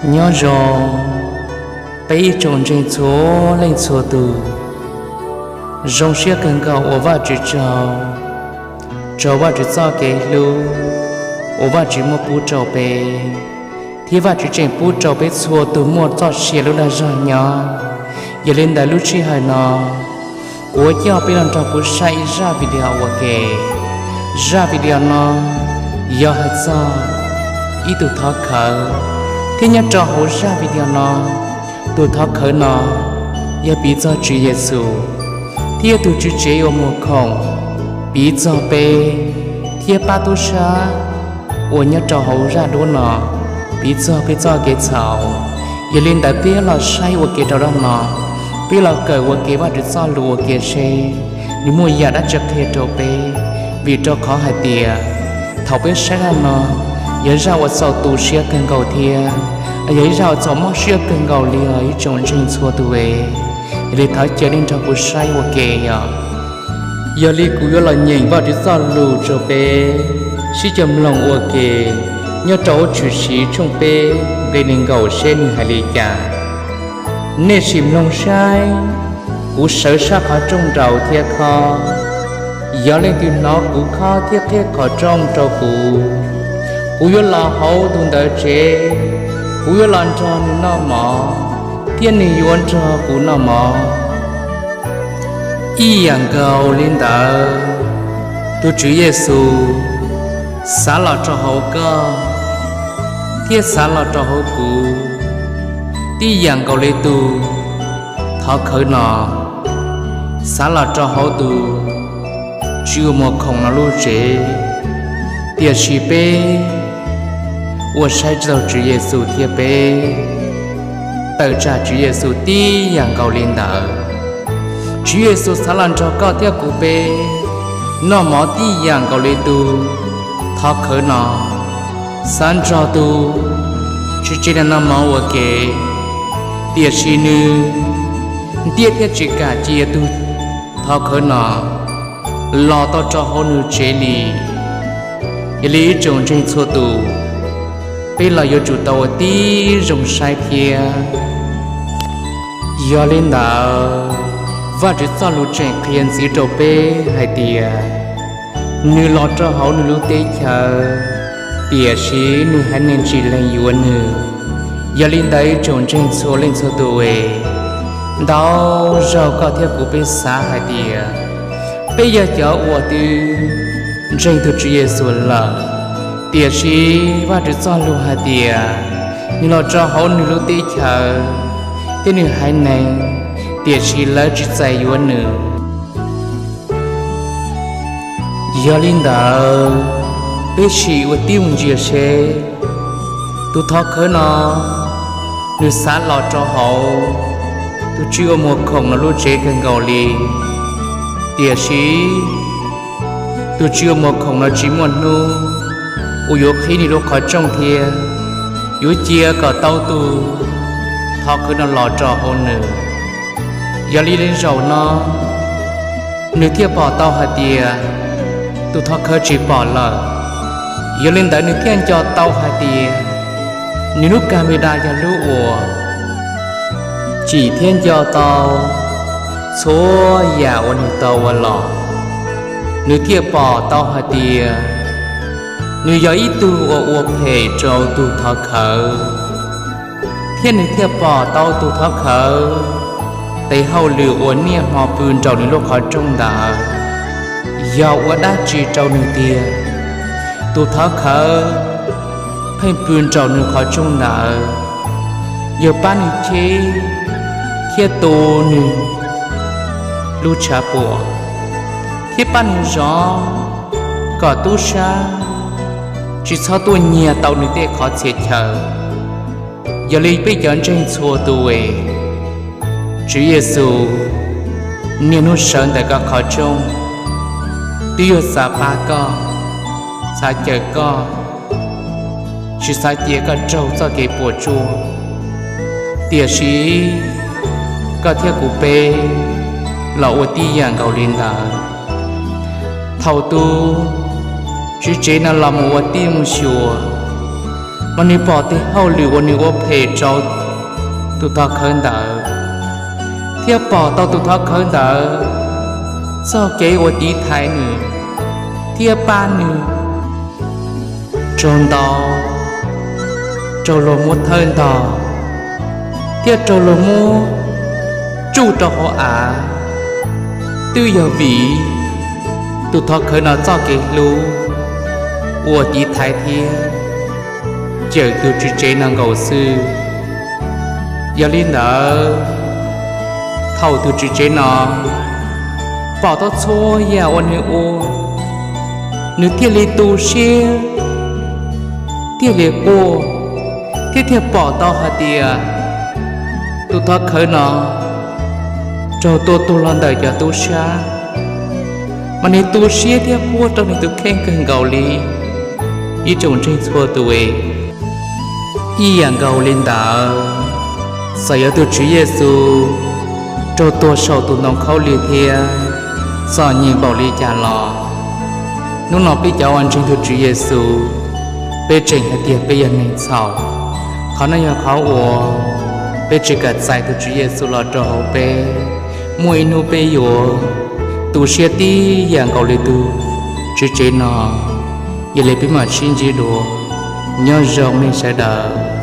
Nyob zoo, peb ib tsoom ntseeg txhua leej txhua tus, zoo siab kawg nkaus ua Vajtswv tsaug rau Vajtswv txoj kev hlub uas Vajtswv muab pub rau peb, thiab Vajtswv tseem pub rau peb txhua tus muaj txoj sia lub dag zog nyob. Yog li ntawd lub sij hawm no, kuv yuav coj peb los nrog kuv saib ib zaj video ua ke. Zaj video no yog hais txog ib tug thov khawv, thiab nyob rau hauv zaj video no, tus thov khawv no yog piv txog Tswv Yexus, thiab tus tswv tsev uas muag khoom piv txog peb thiab pab tub sab uas nyob rau hauv zaj duab no piv txog peb txoj kev txhaum. Yog li ntawd peb los saib ua ke rau zaj no, peb los kawm ua ke Vajtswv txoj lus ua ke seb nws muaj yam dab tsi qhia rau peb. Vim rau qhov hais tias thaum peb saib zaj no, yog zaj uas txaus tu siab kawg nkaus thiab yog ib zaj uas txaus mob siab kawg nkaus li os ib tsoom ntseeg txhua tus es. Yog li thov caw nej nrog kuv saib ua ke os. Yog li kuv yuav los nyeem Vajtswv txoj lus rau peb sib cog mloog ua ke, nyob rau Tshwm Sim tshooj peb nqe nees nkaum seb nws hais li cas. Nej sim mloog saib, kuv sawv sab qhov rooj nraud thiab khob. Yog leej twg hnov kuv khob thiab qhib qhov rooj rau kuv, kuv yuav los hauv tus ntawd tsev, kuv yuav los nrog nws noj mov, thiab nws yuav nrog kuv noj mov. Ib yam nkaus li ntawd, tus Tswv Yexus xav los rau hauv koj thiab xav los rau hauv kuv, tib yam nkaus li tus thov khawv no xav los rau hauv tus tswv uas muag khoom no lub tsev. Tiam sis peb uas saib tsis taus Tswv Yexus thiab peb tawm tsam Tswv Yexus tib yam nkaus li ntawd. Tswv Yexus xav los nrog koj thiab kuv peb noj mov tib yam nkaus li tus thov khawv no xav nrog tus tswv tsev no noj mov ua ke, tiam sis nws ntiab thiab tsis kam cia tus thov khawv no los tau rau hauv nws tsev li. Yog li ib tsoom ntseeg txhua tus, peb los yuav tsum tau ua tib zoo saib thiab. Yog li ntawd, Vajtswv txoj lus tseem qhia ntxiv rau peb hais tias nws los rau hauv nws lub teb chaws, tiam sis nws haiv neeg tsis lees yuav nws. Yog li ntawd ib tsoom ntseeg txhua leej txhua tus es, ntau zaug koj thiab kuv peb xav hais tias peb yog cov uas twb ntseeg tus Tswv Yexus lawm, tiam sis Vajtswv txoj lus hais tias nws los rau hauv nws lub teb chaws thiab nws haiv neeg, tiam sis lawv tsis txais yuav nws. Yog li ntawd, peb sim ua tib zoo ntsia seb tus thov khawv no nws xav los rau hauv tus tswv uas muag khoom no lub tsev kawg nkaus li. Tiam sis tus tswv uas muag khoom no tsis muaj hnub uas yuav qhib nws lub qhov rooj thiab yuav cia kom tau tus thov khawv no los rau hauv nws. Yog li lub zaum no nws thiaj pom tau hais tias tus thov khawv tsis pom lawm. Yog li ntawd nws thiaj nco tau hais tias nws lub camera yog lub uas cim thiab nco tau txhua yam uas nws tau ua los. Nws thiaj pom tau hais tias nws yog ib tug uas ua phem rau tus thov khawv, thiab nws thiaj pom tau tus thov khawv tes hauj lwm uas niaj hmo pw nraum nws lub qhov rooj ntawd yog ua dab tsi rau nws tiag. Tus thov khawv pheej pw nraum nws qhov rooj ntawd, yog pab nws cheb thiab tu nws lub tshav puam, thiab pab nws zov kom tub sab tsis txhob tuaj nyiag tau nws tej qhov txhia chaw. Yog li peb cov ntseeg txhua tus es, Tswv Yexus niaj hnub sawv ntawm koj qhov rooj, twb yog xav pab koj, xav cawm koj, tsis xav cia koj raug txoj kev puas tsuaj. Tiam sis koj thiab kuv peb los ua tib yam nkaus li ntawd. Thaum tus tswv tsev no los mus ua tib zoo xyuas, Nws pom tes hauj lwm uas nws ua phem rau tus thov khawv ntawd, thiab pom tau tus thov khawv ntawd txoj kev uas tiv thaiv nws thiab pab nws raug ntaus, raug luag muab thawb ntog, thiab raug luag muab tsuj rau hauv av, twb yog vim tus thov khawv no txoj kev hlub uas tiv thaiv thiab cawm tus tswv tsev no nkaus xwb. Yog li ntawd, thaum tus tswv tsev no pom tau txhua yam uas nws ua, nws thiaj li tu siab, thiaj li quaj, thiab thiaj pom tau hais tias tus thov khawv no raug tua tuag los ntawm cov tub sab, mas nws tu siab thiab quaj rau nws tus kheej kawg nkaus li. Ib tsoom ntseeg txhua tus, ib yam nkaus li ntawd, txawm yog tus Tswv Yexus raug tuag saum tus ntoo khaub lig thiab txom nyem npaum li cas los, hnub no peb cov uas ntseeg tus Tswv Yexus, peb tseem hais tias peb yog neeg txhaum. Qhov no yog qhov uas peb tsis kam txais tus Tswv Yexus los rau hauv peb. Muaj ib hnub peb yuav tu siab tib yam nkaus li tus tswv tsev no. Yog li peb mam sib ntsib dua. Nyob zoo nej sawv daws.